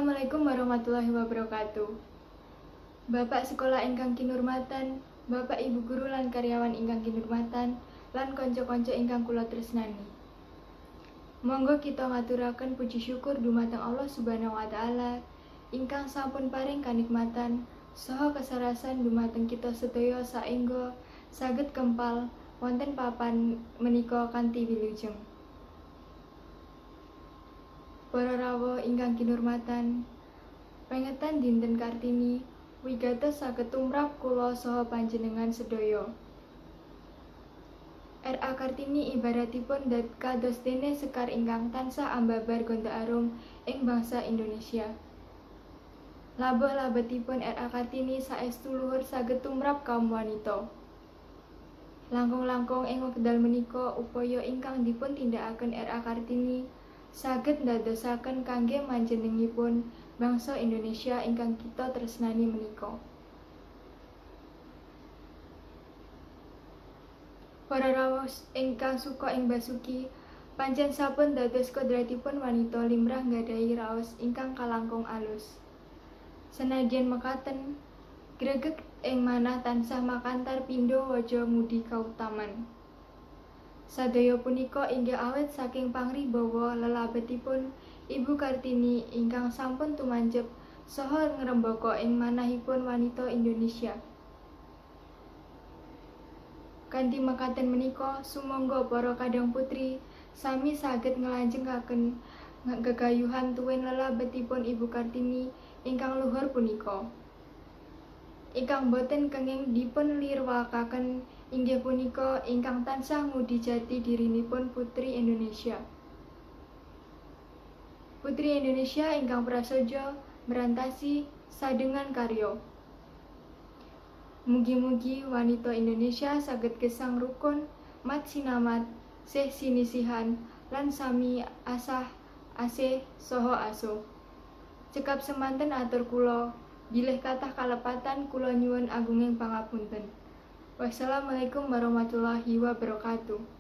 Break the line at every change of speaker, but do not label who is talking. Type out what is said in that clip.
Assalamualaikum warahmatullahi wabarakatuh. Bapak sekolah ingkang kinurmatan, Bapak Ibu guru lan karyawan ingkang kinurmatan, lan kanca-kanca ingkang kula tresnani. Monggo kita ngaturaken puji syukur dumateng Allah Subhanahu wa taala ingkang sampun paring kanikmatan saha kesarasan dumateng kita sedaya saengga saged kempal wonten papan menika kanthi wilujeng. Para rawuh ingkang kinurmatan, pengetan dinten Kartini wigatos saged tumrap kula saha panjenengan sedaya. R.A. Kartini ibaratipun kados dene sekar ingkang tansah ambabar gonda arum ing bangsa Indonesia. Labuh labetipun R.A. Kartini saestu luhur saged tumrap kaum wanita. Langkung-langkung ing wekdal menika upaya ingkang dipun tindakaken R.A. Kartini saged ndadosaken kangge manjenengipun bangsa Indonesia ingkang kita tresnani menika. Para rawuh ingkang suka ing basuki, pancen sampun dados kodratipun wanita limrah nggadahi raos ingkang kalangkung alus. Senadyan mekaten, gregeg ing manah tansah makantar pindha waja ngudi kautaman. Sadaya punika inggih awit saking pangribawa lelabetipun Ibu Kartini ingkang sampun tumancep saha ngrembaka ing manahipun wanita Indonesia. Kanthi mekaten menika, sumangga para kadang putri sami saged nglajengaken gegayuhan tuwin lelabetipun Ibu Kartini ingkang luhur punika. Ingkang boten kenging dipunlirwakaken inggih punika ingkang tansah ngudi jati dirinipun putri Indonesia. Putri Indonesia ingkang prasaja mrantasi sadengan karya. Mugi-mugi wanita Indonesia saged gesang rukun, mat sinamat, sih sinisihan, lan sami asah asih saha asuh. Cekap semanten atur kula, bilih kathah kalepatan kula nyuwun agunging pangapunten. Wassalamualaikum warahmatullahi wabarakatuh.